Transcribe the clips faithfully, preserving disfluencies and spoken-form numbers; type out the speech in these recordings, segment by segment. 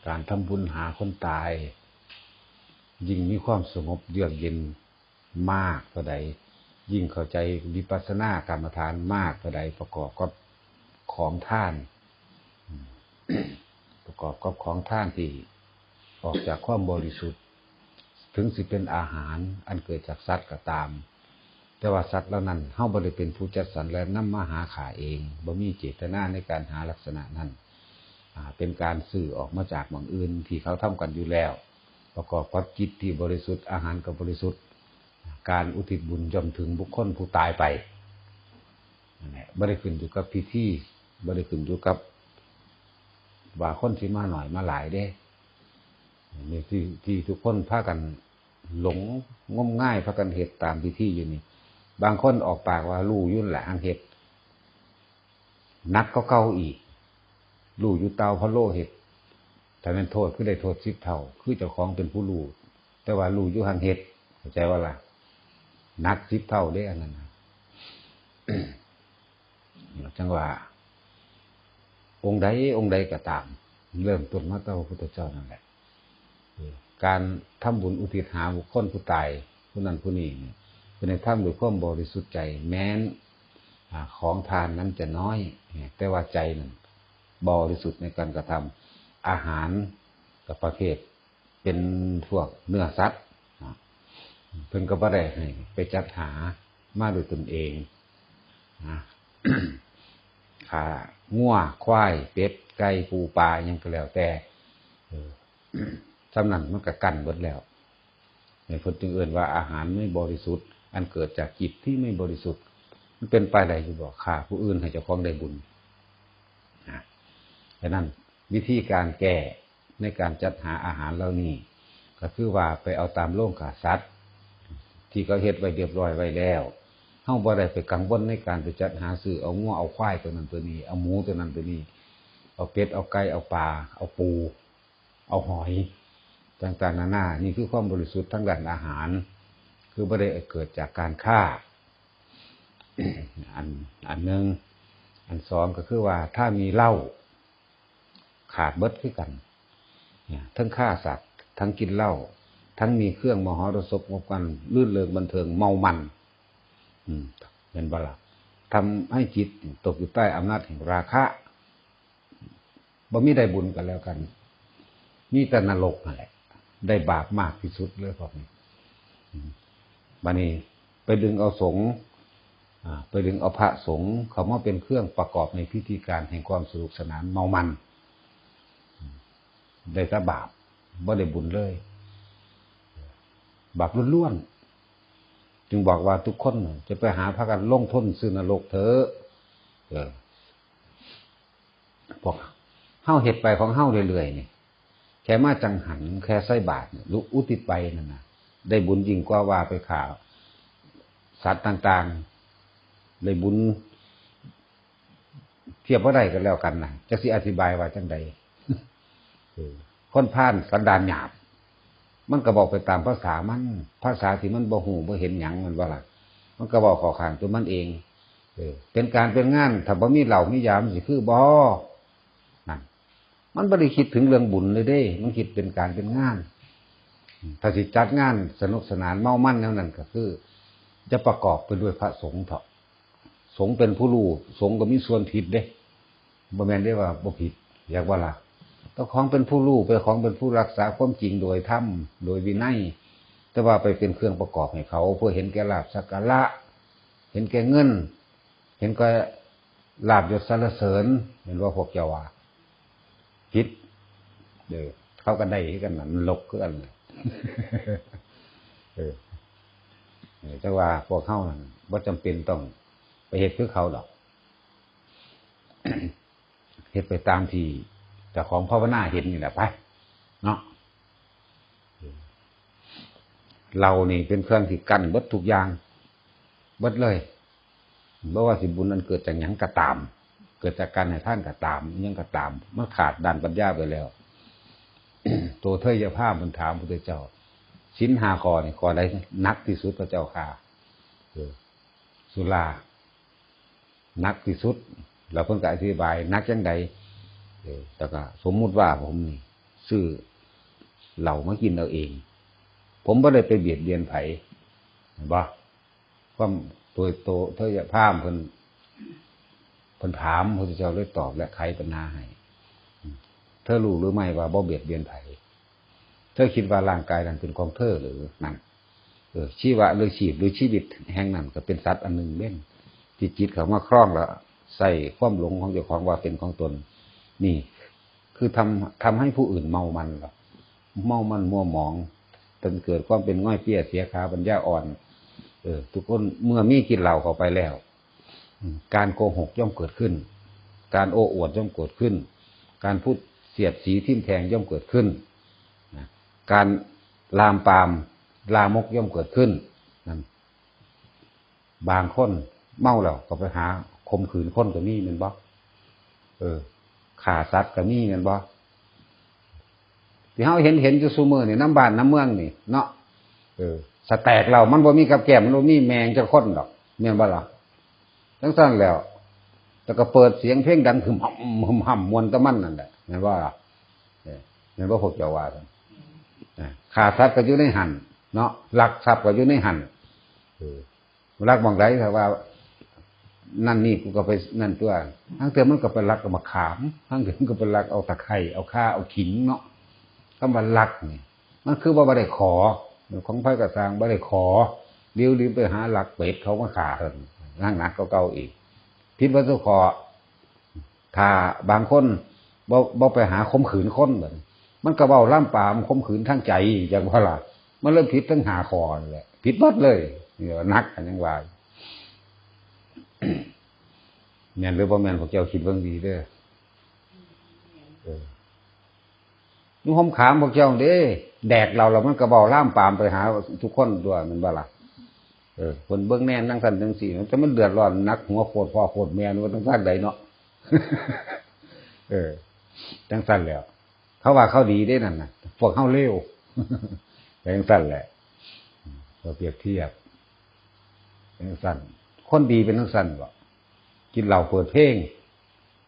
การทำบุญหาคนตาย ยิ่งมีความสงบเยือกเย็นมากเท่าใด ยิ่งเข้าใจวิปัสสนากรรมฐานมากเท่าใด ประกอบกับของทาน ประกอบกับของทานที่ออกจากความบริสุทธิ์ ถึงสิเป็นอาหารอันเกิดจากสัตว์ก็ตาม แต่ว่าสัตว์เหล่านั้นเฮาบ่ได้เป็นผู้จัดสรรและนำมาหาฆ่าเอง บ่มีเจตนาในการหาลักษณะนั้น อ่า เป็นการซื้อออกมาจากหม่องอื่นที่เขาทำกันอยู่แล้ว ประกอบกับจิตที่บริสุทธิ์ อาหารก็บริสุทธิ์ การอุทิศบุญย่อมถึงบุคคลผู้ตายไป นั่นแหละ บ่ได้ขึ้นอยู่กับพิธี บ่ได้ขึ้นอยู่กับว่าคนสิมาน้อยมาหลายเด้ นี่ที่ ที่ทุกคนพากันหลงงมงาย พากันเฮ็ดตามพิธีอยู่นี่ บางคนออกปากว่ารู้อยู่นั่นแหละ หังเฮ็ด หนักกว่าเก่าอีก รู้อยู่เตาพะโล้เฮ็ด ถ้าแม่นโทษคือได้โทษสิบเท่า คือเจ้าของเป็นผู้รู้ แต่ว่ารู้อยู่หังเฮ็ด เข้าใจบ่ล่ะ หนักสิบเท่าเด้อันนั้นน่ะ จั่งว่า องค์ใดองค์ใดก็ตาม เริ่มต้นมาแต่พระพุทธเจ้านั่นแหละ การทำบุญอุทิศหาบุคคลผู้ตาย ผู้นั้นผู้นี้เนี่ย เพิ่นให้ทำด้วยความบริสุทธิ์ใจ แม้น อ่า ของทานนั้นจะน้อย แต่ว่าใจนั้นบริสุทธิ์ในการกระทำ อาหารกับประเภทเป็นพวกเนื้อสัตว์ อ่า เพิ่นก็บ่ได้ให้ไปจัดหามาด้วยตนเอง นะ ฆ่างัว ควาย เป็ด ไก่ ปู ปลา หยังก็แล้วแต่ เออ ส่ำนั้นมันก็กั้นเบิดแล้ว นี่เพิ่นจึงเอิ้นว่าอาหารไม่บริสุทธิ์ อันเกิดจากจิตที่ไม่บริสุทธิ์ มันเป็นไปได้อยู่บ่ ฆ่าผู้อื่นให้เจ้าของได้บุญ นะ ฉะนั้นวิธีการแก้ในการจัดหาอาหารเหล่านี้ ก็คือว่าไปเอาตามโรงฆ่าสัตว์ ที่เขาเฮ็ดไว้เรียบร้อยไว้แล้ว เฮาบ่ได้ไปกังวลในการไปจัดหาซื้อเอางัวเอาควายตัวนั้นตัวนี้ เอาหมูตัวนั้นตัวนี้ เอาเป็ด เอาไก่ เอาปลา เอาปู เอาหอย ต่างๆนานา นี่คือความบริสุทธิ์ทางด้านอาหาร คือบ่ได้เกิดจากการฆ่า อัน อันหนึ่ง อันสองก็คือว่าถ้ามีเหล้า ขาดเบิดคือกัน เนี่ย ทั้งฆ่าสัตว์ ทั้งกินเหล้า ทั้งมีเครื่องมหรสพงบกัน รื่นเริงบันเทิง เมามัน อืม เห็นบ่ล่ะ ทำให้จิตตกอยู่ใต้อำนาจแห่งราคะ บ่มีได้บุญกันแล้วกัน มีแต่นรกนั่นแหละ ได้บาปมากที่สุดเลยพวกนี้ อืม บัดนี้ไปดึงเอาสงฆ์ อ่า ไปดึงเอาพระสงฆ์เข้ามาเป็นเครื่องประกอบในพิธีการแห่งความสนุกสนานเมามัน อืม ได้แต่บาป บ่ได้บุญเลย บาปล้วนๆ จึงบอกว่าทุกคนจะไปหาพากันลงทุนซื้อนรกเถอะ เออ พวกเฮาเฮ็ดไปของเฮาเรื่อยๆ นี่ แค่มาจังหัน แค่ใส่บาตรนี่ อุทิศไปนั่นน่ะ ได้บุญยิ่งกว่าว่าไปฆ่าสัตว์ต่างๆ ได้บุญ เทียบบ่ได้ก็แล้วกันนะ จักสิอธิบายว่าจั่งใด เออ คนพาลสันดานหยาบ มันก็เว้าไปตามภาษามัน ภาษาที่มันบ่ฮู้บ่เห็นหยัง แม่นบ่ล่ะ มันก็เว้าเข้าข้างตัวมันเอง เออ เป็นการเป็นงาน ถ้าบ่มีเหล้ามียา มันสิคือบ่ นั่น มันบ่ได้คิดถึงเรื่องบุญเลยเด้ มันคิดเป็นการเป็นงาน ถ้าสิจัดงานสนุกสนานเมามันแนวนั้นก็คือ จะประกอบไปด้วยพระสงฆ์เถาะ สงฆ์เป็นผู้รู้ สงฆ์ก็มีส่วนผิดเด้ บ่แม่นได้ว่าบ่ผิด อยากว่าล่ะ เจ้าของเป็นผู้รู้ เจ้าของเป็นผู้รักษาความจริงโดยธรรม โดยวินัย แต่ว่าไปเป็นเครื่องประกอบให้เขา เพื่อเห็นแก่ลาภสักการะ เห็นแก่เงิน เห็นแก่ลาภยศสรรเสริญ เห็นว่าพวกเจ้าว่า ผิด เออ เขาก็ได้คือกันน่ะ นรกคือกันน่ะ เออ เออ แต่ว่าพวกเฮานั่นบ่จำเป็นต้องไปเฮ็ดคือเขาดอก เฮ็ดไปตามที่เจ้าของภาวนาเห็นนี่แหละไป เนาะ เออ เหล้านี่เป็นเครื่องที่กั้นเบิดทุกอย่าง เบิดเลย บ่ว่าสิบุญอันเกิดจากหยังก็ตาม เกิดจากการให้ทานก็ตาม อิหยังก็ตาม มันขาดด้านปัญญาไปแล้ว ตัวเทยยะพราหมณ์มันถามพระพุทธเจ้า ศีลห้าข้อนี่ข้อใดหนักที่สุดพระเจ้าข้า เออ สุรา หนักที่สุด แล้วเพิ่นก็อธิบายหนักจั่งใด เออ แล้วก็สมมุติว่าผมนี่ ซื้อเหล้ามากินเอาเอง ผมบ่ได้ไปเบียดเบียนไผ เห็นบ่ ความโดยโตเธออย่าพามเพิ่น เพิ่นถาม พระพุทธเจ้าเลยตอบและไขปัญหาให้ เธอรู้หรือไม่ว่าบ่เบียดเบียนไผ เธอคิดว่าร่างกายนั้นเป็นของเธอหรือ นั่น เออ ชีวะหรือชีพหรือชีวิตแห่งนั้นก็เป็นสัตว์อันหนึ่งเด้ ที่จิตเข้ามาครองแล้วใส่ความหลงของเจ้าของว่าเป็นของตน นี่ คือทำ ทำให้ผู้อื่นเมามันหรอก เมามันมัวหมอง จนเกิดความเป็นง่อยเปี้ยเสียขาปัญญาอ่อน เออ ทุกคนเมื่อมีกินเหล้าเข้าไปแล้ว อืม การโกหกย่อมเกิดขึ้น การโอ้อวดย่อมเกิดขึ้น การพูดเสียดสีทิ่มแทงย่อมเกิดขึ้น นะ การลามปามลามกย่อมเกิดขึ้น นั่น บางคนเมาแล้วก็ไปหาข่มขืนคนก็มีแม่นบ่ เออ ฆ่าสัตว์ก็มีแม่นบ่ ที่เฮาเห็น เห็นอยู่ซุมื้อนี่ นำบ้านนำเมืองนี่เนาะ เออ สแต็กเหล้ามันบ่มีกับแกล้ม มันบ่มีแม่งจักคนดอก แม่นบ่ล่ะ จั่งซั้นแล้ว แล้วก็เปิดเสียงเพลงดังหึมหำ หึมหำ ม่วนแต่มันนั่นแหละ แม่นบ่ล่ะ เออ แม่นบ่พวกเจ้าว่าซั่น อ่า ฆ่าสัตว์ก็อยู่ในหั่นเนาะ ลักทรัพย์ก็อยู่ในหั่น เออ ลักหม่องใด ถ้าว่า นั่นนี่กูก็ไปนั่นตัว ทั้งเทื่อมันก็ไปลักเอามะขาม ทั้งเทื่อมันก็ไปลักเอาตะไคร้ เอาข่า เอาขิงเนาะ คำว่าลักนี่ มันคือว่าบ่ได้ขอ ของไผก็ซ่างบ่ได้ขอ เดี๋ยวลืมไปหาลักเป็ดเขามาฆ่าเพิ่น นั่งหนักกว่าเก่าอีก ผิดเบิดซุข้อ ถ้าบางคนบ่ บ่ไปหาข่มขืนคนบัดนี้ มันก็เว้าลามปามข่มขืนทางใจ จักว่าล่ะ มันเลยผิดทั้งห้าข้อนั่นแหละ ผิดเบิดเลย นี่ว่าหนักกันยังว่า แม่นหรือบ่แม่น พวกเจ้าคิดเบิ่งดีเด้อ เออ อยู่ห่มขามพวกเจ้าเด้ แดกเหล้าแล้วมันก็เว้าลามปามไปหาทุกคนตัว แม่นบ่ล่ะ เออ เพิ่นเบิ่งแน่นั่งซั่นจั่งซี้ แต่มันเดือดร้อนหนักหัวโคตรพ่อโคตรแม่ว่าจั่งซั่นใดเนาะ เออ จั่งซั่นแหล้ว เขาว่าเขาดีเด้นั่นน่ะ พวกเฮาเลว จั่งซั่นแหละ เราเปรียบเทียบ จั่งซั่น คนดีเป็นจั่งซั่นบ่ กินเหล้าเปิดเพลง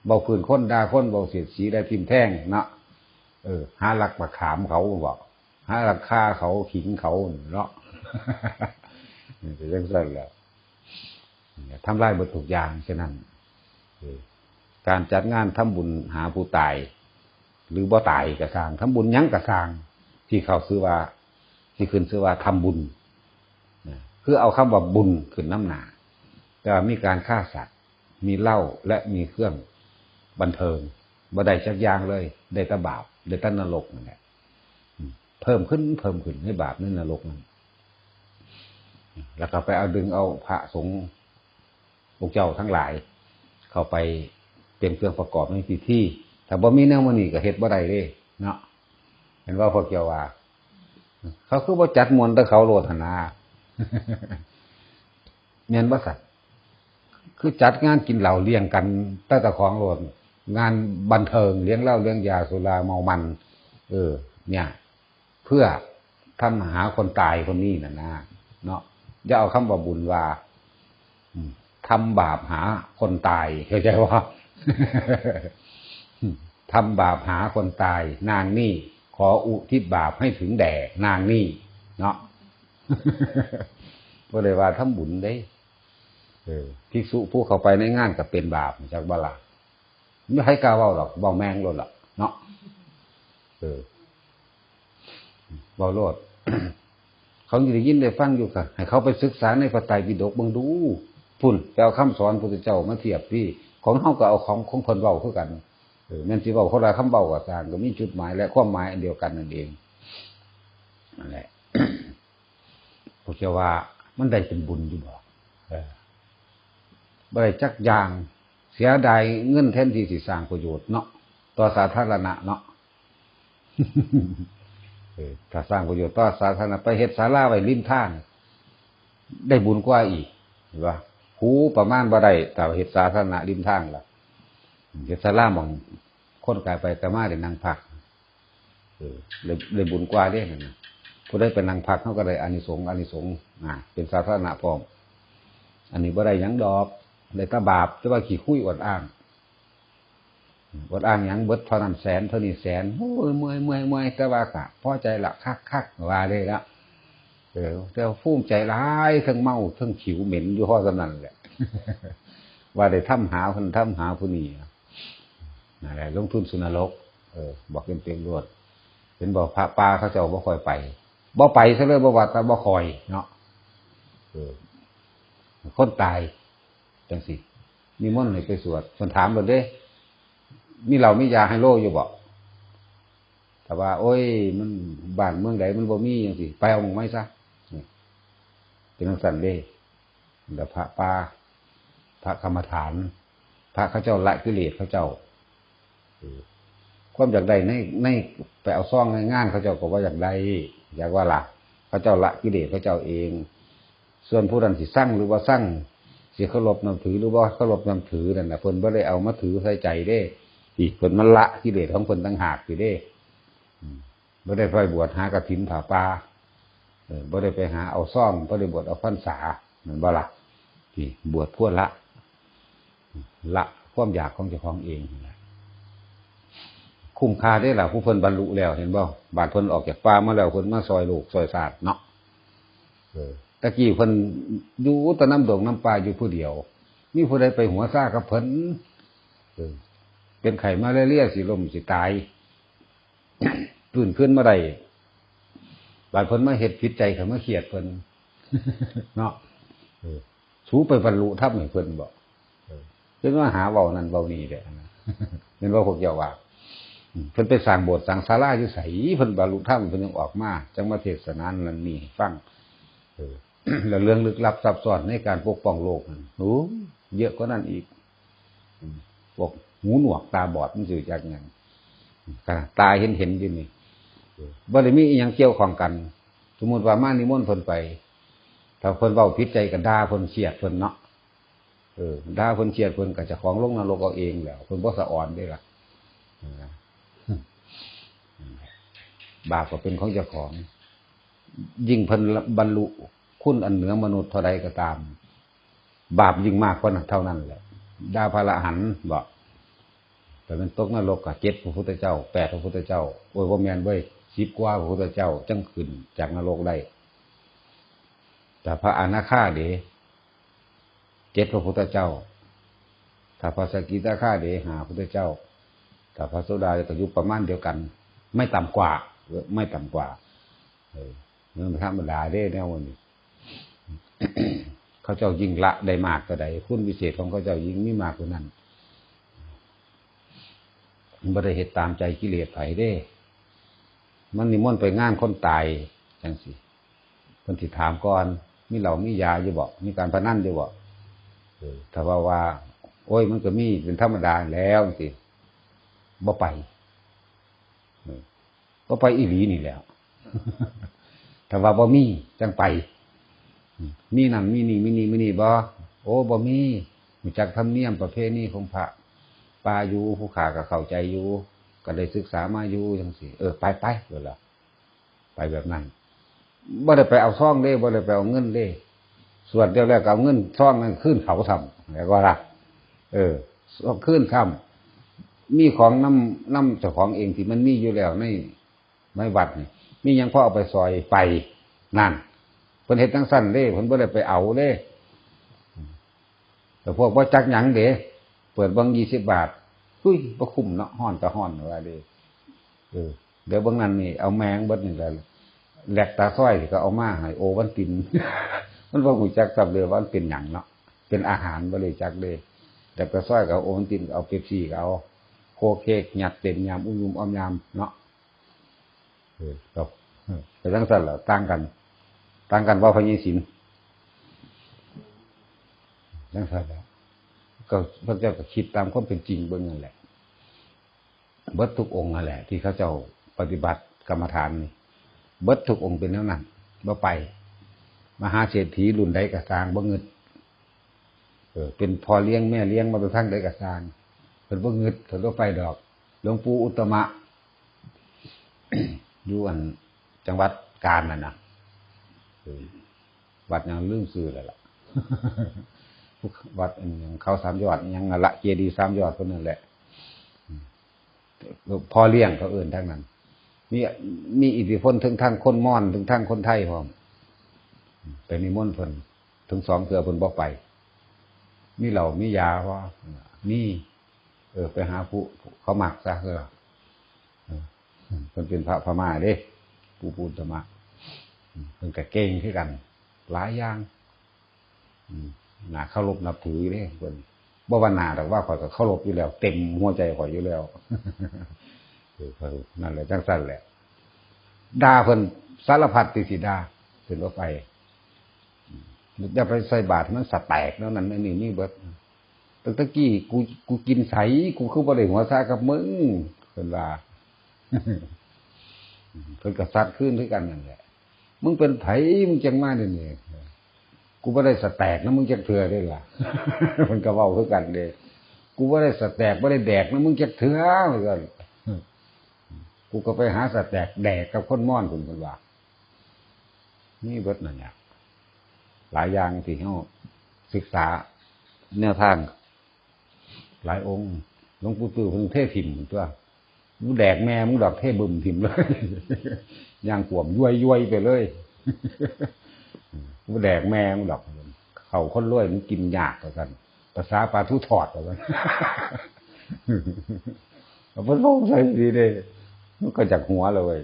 เว้าพื้นคนด่าคน เว้าเสียดสีได้ทิ่มแทงเนาะ เออ หาลักมะขามเขาบ่ หาลักข่าเขาขิงเขาเนาะ เป็นจั่งซั่นแหละ ทำลายเบิดทุกอย่าง ฉะนั้น เออ การจัดงานทำบุญหาผู้ตาย หรือบ่ตายก็ซ่าง ทำบุญหยังก็ซ่าง ที่เขาชื่อว่า ที่ขึ้นชื่อว่าทำบุญ นะ คือเอาคำว่าบุญขึ้นนำหน้า แต่ว่ามีการฆ่าสัตว์ มีเหล้า และมีเครื่องบันเทิง บ่ได้จักอย่างเลย ได้แต่บาป ได้แต่นรกนั่นแหละ อืม เพิ่มขึ้น เพิ่มขึ้นในบาปในนรกนั่น แล้วก็ไปเอาดึงเอาพระสงฆ์พวกเจ้าทั้งหลาย เข้าไปเป็นเครื่องประกอบในพิธี ถ้าบ่มีแนวมื้อนี้ก็เฮ็ดบ่ได้เด้ เนาะ เห็นว่าพวกเจ้าว่า เขาคือบ่จัดม่วนแต่เขาโลดหั่นนะ แม่นบ่ซั่น คือจัดงานกินเหล้าเลี้ยงกันแต่เจ้าของโลด งานบันเทิง เลี้ยงเหล้าเลี้ยงยาสุราเมามัน เออ เนี่ย เพื่อทำหาคนตายคนนี้น่ะนะ เนาะ อย่าเอาคำว่าบุญว่า อืม ทำบาปหาคนตาย เข้าใจบ่ ทำบาปหาคนตาย นางนี่ ขออุทิศบาปให้ถึงแด่นางนี่ เนาะ บ่ได้ว่าทำบุญเด้ เออ ภิกษุผู้เข้าไปในงานก็เป็นบาป จักบ่ล่ะ บ่มีไผกล้าเว้าดอก เว้าแม่งโลดล่ะ เนาะ เออ เว้าโลด เขาได้ยินได้ฟังอยู่ก็ให้เขาไปศึกษาในพระไตรปิฎกเบิ่งดู พุ้น ไปเอาคำสอนพุทธเจ้ามาเทียบติ ของเฮาก็เอาของของเพิ่นเว้าคือกัน เออ แม่นสิเว้าคนละคำเว้าก็ซ่าง ก็มีจุดหมายและความหมายอันเดียวกันนั่นเอง นั่นแหละ พวกเจ้าว่ามันได้เป็นบุญอยู่บ่ เออ บ่ได้จักอย่าง เสียดายเงินแทนที่สิสร้างประโยชน์เนาะ ต่อสาธารณะเนาะ เออ ถ้าสร้างประโยชน์ต่อสาธารณะ ไปเฮ็ดศาลาไว้ริมทาง ได้บุญกว่าอีก เห็นบ่ หูประมาณบ่ได้ ถ้าเฮ็ดสาธารณะริมทางล่ะ เฮ็ดศาลาหม่องคนกายไปกายมาได้นั่งพัก เออ ได้ ได้บุญกว่าเด้นั่นน่ะ ผู้ใดไปนั่งพักเขาก็ได้อานิสงส์ อานิสงส์ อ่า เป็นสาธารณะพร้อม อันนี้บ่ได้หยังดอก ได้แต่บาป แต่ว่าขี้คุยอวดอ้าง อดอ้างหยัง เบิดเท่านั้นแสน เท่านี้แสน โอ้ย เมื่อย เมื่อย เมื่อย แต่ว่าก็พอใจละ คัก คัก ว่าเลยละ เออ แต่ว่าภูมิใจหลาย ทั้งเมา ทั้งขิวเหม็นอยู่ พอส่ำนั้นแหละ ว่าได้ทำหาคน ทำหาผู้นี้ นั่นแหละ ลงทุนสู่นรก เออ บอกเต็มๆโลด เห็นบอกพระป่าเขาเจ้าบ่ค่อยไป บ่ไปซะเลย บ่ว่าแต่บ่ค่อยเนาะ เออ คนตายจังซี่ นิมนต์ให้ไปสวด เพิ่นถามเพิ่นเด้ มีเหล้ามียาไฮโลอยู่บ่ ถ้าว่า โอ้ย มันบ้านเมืองใดมันบ่มีจังซี่ ไปเอาหม่องใหม่ซะ นี่ เป็นจังซั่นเด้ แล้วพระป่า พระกรรมฐาน พระเขาเจ้าละกิเลสเขาเจ้า เออ ความอยากได้ใน ใน ไปเอาซองในงานเขาเจ้าก็ว่าอยากได้ อยากว่าละ เขาเจ้าละกิเลสเขาเจ้าเอง ส่วนผู้นั้นสิซังหรือว่าซัง สิเคารพนับถือหรือว่าเคารพนับถือนั่นน่ะ เพิ่นบ่ได้เอามาถือใส่ใจเด้ ที่เพิ่นมาละกิเลสของเพิ่นต่างหากสิเด้ อืม บ่ได้ไปบวชหากฐินผ้าป่า เออ บ่ได้ไปหาเอาซอง บ่ได้บวชเอาพรรษา แม่นบ่ล่ะ ที่บวชเพื่อละ ละความอยากของเจ้าของเองนั่นแหละ คุ้มค่าเด้ล่ะ ผู้เพิ่นบรรลุแล้ว เห็นบ่ บาดเพิ่นออกจากป่ามาแล้ว เพิ่นมาซอยโลกซอยชาติเนาะ เออ ตะกี้เพิ่นอยู่แต่นำดงนำป่าอยู่ผู้เดียว มีผู้ใดไปหัวซ่ากับเพิ่น เออ เป็นไข้มาลาเรียสิล้มสิตาย ฟื้นคืนมาได้ บาดเพิ่นมาเฮ็ดผิดใจ เขามาเคียดเพิ่น เนาะ เออ สูไปบรรลุธรรมให้เพิ่นบ่ เออ เพิ่นมาหาเว้านั่นเว้านี่แหละนะ แม่นบ่พวกเจ้าว่า อืม เพิ่นไปสร้างโบสถ์สร้างศาลาอยู่ไส เพิ่นบรรลุธรรม เพิ่นยังออกมา จั่งมาเทศนานั่นนี่ให้ฟัง เออ แล้วเรื่องลึกลับซับซ้อนในการปกป้องโลกนั่น โอ้ เยอะกว่านั้นอีก อืม พวกหูหนวกตาบอดมันสิรู้จักหยัง ขนาดตาเห็นเห็นอยู่นี่ เออ บ่ได้มีอิหยังเกี่ยวข้องกัน สมมุติว่ามานิมนต์เพิ่นไป ถ้าเพิ่นเว้าผิดใจก็ด่าเพิ่นเคียดเพิ่นเนาะ เออ ด่าเพิ่นเคียดเพิ่นก็เจ้าของลงนรกเอาเองแหล้ว เพิ่นบ่สะออนเด้ล่ะ เออ บาปก็เป็นของเจ้าของ ยิ่งเพิ่นบรรลุคุณอันเหนือมนุษย์เท่าใดก็ตาม บาปยิ่งมากกว่านั้นเท่านั้นแหละ ด่าพระอรหันต์บ่ แต่มันตกนรกก็เจ็ดพระพุทธเจ้า แปดพระพุทธเจ้า โอ้ย บ่แม่นเว้ย สิบกว่าพระพุทธเจ้า จั่งขึ้นจากนรกได้ แต่พระอนาคาเด้ เจ็ดพระพุทธเจ้า ถ้าพระสกิทาคาเด้ ห้าพุทธเจ้า ถ้าพระโสดาก็อยู่ประมาณเดียวกัน ไม่ต่ำกว่า เออ ไม่ต่ำกว่า เออ มันธรรมดาเด้แนวนี้ เขาเจ้ายิ่งละได้มากเท่าใด คุณวิเศษของเขาเจ้ายิ่งมีมากกว่านั้น มันบ่ได้เฮ็ดตามใจกิเลสไผเด้ มันนิมนต์ไปงานคนตายจั่งซี้ เพิ่นสิถามก่อน มีเหล้ามียาอยู่บ่ มีการพนันอยู่บ่ เออ ถ้าว่าว่า โอ้ย มันก็มีเป็นธรรมดาแล้วจั่งซี้ บ่ไป เออ บ่ไปอีหลีนี่แหล้ว ถ้าว่าบ่มีจั่งไป มีนั่นมีนี่ มีนี่ มีนี่บ่ โอ้ บ่มี รู้จักธรรมเนียมประเพณีของพระป่าอยู่ ผู้ข้าก็เข้าใจอยู่ ก็ได้ศึกษามาอยู่จั่งซี้ เออ ไป ไป เพิ่นล่ะ ไปแบบนั้น บ่ได้ไปเอาซองเด้ บ่ได้ไปเอาเงินเด้ สวดแล้ว แล้วก็เอาเงินซองนั้นคืนเขาซ้ำ แล้วก็ล่ะ เออ คืนซ้ำ มีของนำ นำเจ้าของเองที่มันมีอยู่แล้วใน ในวัดนี่ มีหยังพอเอาไปซอยไป นั่น เพิ่นเฮ็ดจั่งซั้นเด้ เพิ่นบ่ได้ไปเอาเด้ แต่พวกบ่จักหยังเด้ เปิดเบิ่งยี่สิบบาท อุ้ย บ่คุ้มเนาะ ฮ้อนก็ฮ้อนว่าเด้ เออ เดี๋ยวเบิ่งนั่นนี่ เอาแมงเบิดนี่แหละ แหลกตาซ้อยที่เขาเอามาให้โอวัลติน มันบ่รู้จักซ้ำเลยว่ามันเป็นหยังเนาะ เป็นอาหารบ่รู้จักเด้ แหลกตาซ้อยก็เอาโอวัลติน เอาเป๊ปซี่ก็เอา โคกเค้กยัดเต็มยาม อุ้มๆอ้อมยามเนาะ เออ ครับ เออ ไปจั่งซั้นล่ะ ต่างกัน ต่างกันว่าพระเยซู จั่งซั้นแหละ ก็พระเจ้าก็คิดตามความเป็นจริงเบิ่งนั่นแหละ เบิดทุกองค์นั่นแหละ ที่เขาเจ้าปฏิบัติกรรมฐานนี่ เบิดทุกองค์เป็นแนวนั้น บ่ไป มหาเศรษฐีรุ่นใดก็ซ่าง บ่งึด เออ เป็นพ่อเลี้ยงแม่เลี้ยงมาแต่ทางใดก็ซ่าง เพิ่นบ่งึด เพิ่นบ่ไปดอก หลวงปู่อุตตมะ อยู่อันจังหวัดกาญนั่นน่ะ เออ วัดหยังลืมชื่อแล้วล่ะ วัดอันหยังเขาสามยอดหยังนั่นละ เจดีย์สามยอดเพิ่นนั่นแหละ อืม พ่อเลี้ยงเขาเอิ้นทั้งนั้น มี มีอิทธิพลถึงทางคนมอญ ถึงทางคนไทยพร้อม ไปนิมนต์เพิ่น ถึงสองเทื่อเพิ่นบ่ไป มีเหล้ามียาบ่ มี เออ ไปหาผู้เขามักซะ เออ เออ เพิ่นเป็นพระพม่าเด้ ปู่ปูนธรรมะ อืม เพิ่นก็เก่งคือกัน หลายอย่าง อืม น่าเคารพนับถืออยู่เด้เพิ่น บ่ว่าน่าดอก ว่าข้อยก็เคารพอยู่แล้ว เต็มหัวใจข้อยอยู่แล้ว เออ นั่นแหละ จั่งซั้นแหละ ด่าเพิ่นสารพัดที่สิด่า เพิ่นบ่ไป อืม อย่าไปใส่บาตรให้มันสะแตกแนวนั้นแนวนี้ มีเบิด ตั้งแต่กี้กู กูกินใส กูคือบ่ได้หัวซากับมึง เพิ่นว่า เพิ่นก็ซัดคืนคือกันนั่นแหละ มึงเป็นไผ มึงจั่งมาเดี๋ยวนี้ กูบ่ได้สะแตกนำมึงจักเทื่อเด้ล่ะ เพิ่นก็เว้าคือกันเด้ กูบ่ได้สะแตก บ่ได้แดกนำมึงจักเทื่อ ว่าซั่น กูก็ไปหาสะแตกแดกกับคนมอญพุ้น เพิ่นว่า มีเบิดนั่นแหละ หลายอย่างที่เฮาศึกษาแนวทาง หลายองค์ หลวงปู่ตื้อเพิ่นเทถิ่มตัว กูแดกแม่มึงดอก เทบึ้มถิ่มเลย ย่างขวมย้วยๆไปเลย กูแดกแม่มึงดอก เข้าคนรวยมันกินยาก ว่าซั่น ภาษาปลาทูทอด ว่าซั่น เอาเพิ่นลงใส่ดีเด้ มันก็จักหัวเลย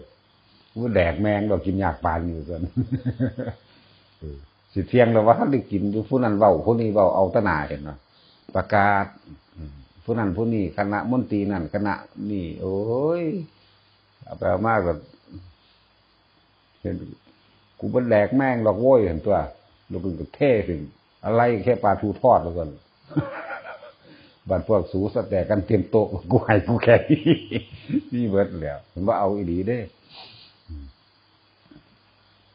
กูแดกแม่งดอก กินยากปานนี้ ว่าซั่น เออ สิเที่ยงแล้วว่าทันได้กินอยู่ ผู้นั้นเว้า ผู้นี้เว้า เอาแต่หน้าเห็นบ่ ประกาศ อืม ผู้นั้นผู้นี้ คณะมนตรีนั่น คณะนี่ โอ้ย เอาไปเอามาก็ เห็น กูบ่แดกแม่งดอกโว้ย เห็นตัว แล้วกูก็เทถิ่ม อะไรแค่ปลาทูทอด ว่าซั่น บัดพวกสูสะแตกกันเต็มโต๊ะ กูให้กูแค่นี้ นี่เบิดแล้ว เพิ่นบ่เอาอีหลีเด้ อืม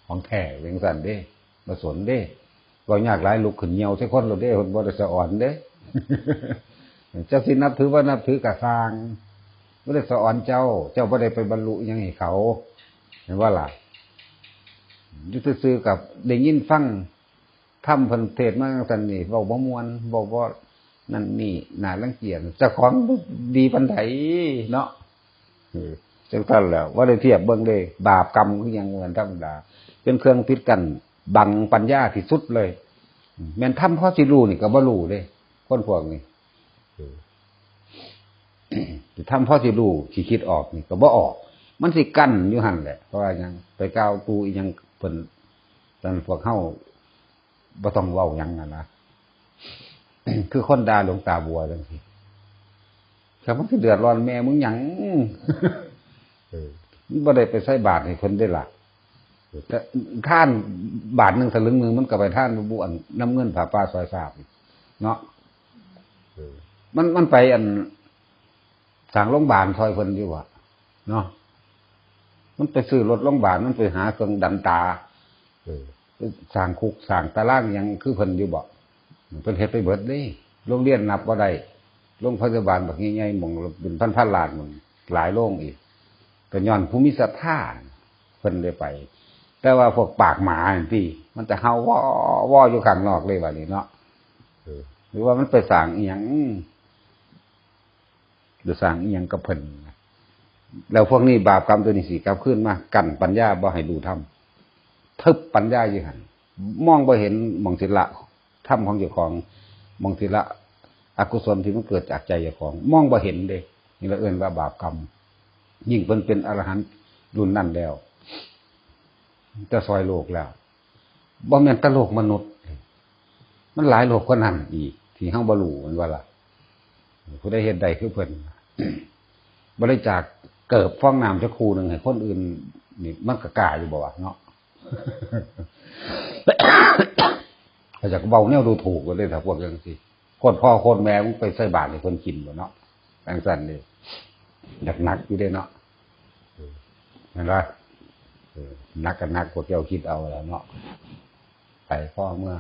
ของแท้จั่งซั้นเด้ บ่สนเด้ เว้ายากหลาย ลุกขึ้นเหี่ยวใส่คนโลดเด้ เพิ่นบ่ได้สะออนเด้ เจ้าสินับถือบ่นับถือก็ซ่าง บ่ได้สะออนเจ้า เจ้าบ่ได้ไปบรรลุอิหยังให้เขา เห็นบ่ล่ะ อยู่ซื่อๆ กับได้ยินฟังธรรมเพิ่นเทศน์มาจั่งซั้นนี่ เว้าบ่ม่วน เว้าบ่นั่นนี่ น่ารังเกียจ เจ้าของดีปานใดเนาะ เออ จั่งซั้นแหล้ว บ่ได้เทียบเบิ่งเด้ บาปกรรมคือหยัง เหมือนธรรมดา เป็นเครื่องปิดกั้นบังปัญญาที่สุดเลย แม่นธรรมพอสิรู้นี่ก็บ่รู้เด้ คนพวกนี้ เออ ธรรมพอสิรู้ สิคิดออกนี่ก็บ่ออก มันสิกั้นอยู่หั่นแหละ เพราะว่าหยัง ไปกล่าวตู่อีหยังเพิ่น นั่นพวกเฮาบ่ต้องเว้าหยังนั่นนะ คือคนด่าหลวงตาบัวจั่งซี้ แต่มันสิเดือดร้อนแม่มึงหยัง เออ มันบ่ได้ไปใส่บาตรให้เพิ่นเด้ล่ะ แต่ทานบาทหนึ่งสลึงหนึ่ง มันก็ไปทานบ่บุอันนำเงินผ้าป่าซอยสามเนาะ เออ มัน มันไปอัน สร้างโรงบาลซอยเพิ่นอยู่อะเนาะ มันไปซื้อรถโรงบาล มันไปหาเครื่องดันตา เออ ไปสร้างคุกสร้างตารางหยังคือเพิ่นอยู่บ่ เพิ่นเฮ็ดไปเบิดเด้ โรงเรียนนับบ่ได้ โรงพยาบาลบักใหญ่ๆ หม่องละเป็นพันๆ ล้านหม่องหลายโรงอีก ก็ย้อนผู้มีศรัทธาเพิ่นเลยไป แต่ว่าพวกปากหมานี่ติ มันจะเห่าวอวออยู่ข้างนอกเลยบัดนี้เนาะ เออ หรือว่ามันไปสร้างอีหยัง หรือสร้างอีหยังกับเพิ่น แล้วพวกนี้บาปกรรมตัวนี้สิกลับคืนมา กั้นปัญญาบ่ให้รู้ธรรม ทึบปัญญาอยู่หั่น มองบ่เห็นหม่องสิละธรรมของเจ้าของ หม่องสิละอกุศลที่มันเกิดจากใจเจ้าของ มองบ่เห็นเด้ นี่ละเอิ้นว่าบาปกรรม ยิ่งเพิ่นเป็นอรหันต์รุ่นนั้นแล้ว จะซอยโลกแล้ว บ่แม่นแต่โลกมนุษย์ มันหลายโลกกว่านั้นอีก ที่เฮาบ่รู้ แม่นบ่ล่ะ ผู้ใดเฮ็ดได้คือเพิ่น บริจาคเกิบฟองน้ำจักคู่หนึ่งให้คนอื่น นี่มันก็กล้าอยู่บ่วะเนาะ เขาจะเว้าแนวดูถูกกันเลย ถ้าพวกจังซี่ โคตรพ่อโคตรแม่มึงไปใส่บาตรให้เพิ่นกินบ่เนาะ จังซั่นนี่ หนักๆ อยู่เด้เนาะ เออ เห็นปะ เออ หนักก็หนัก พวกเจ้าคิดเอาแล้วเนาะ ไปพ่อเมื่อ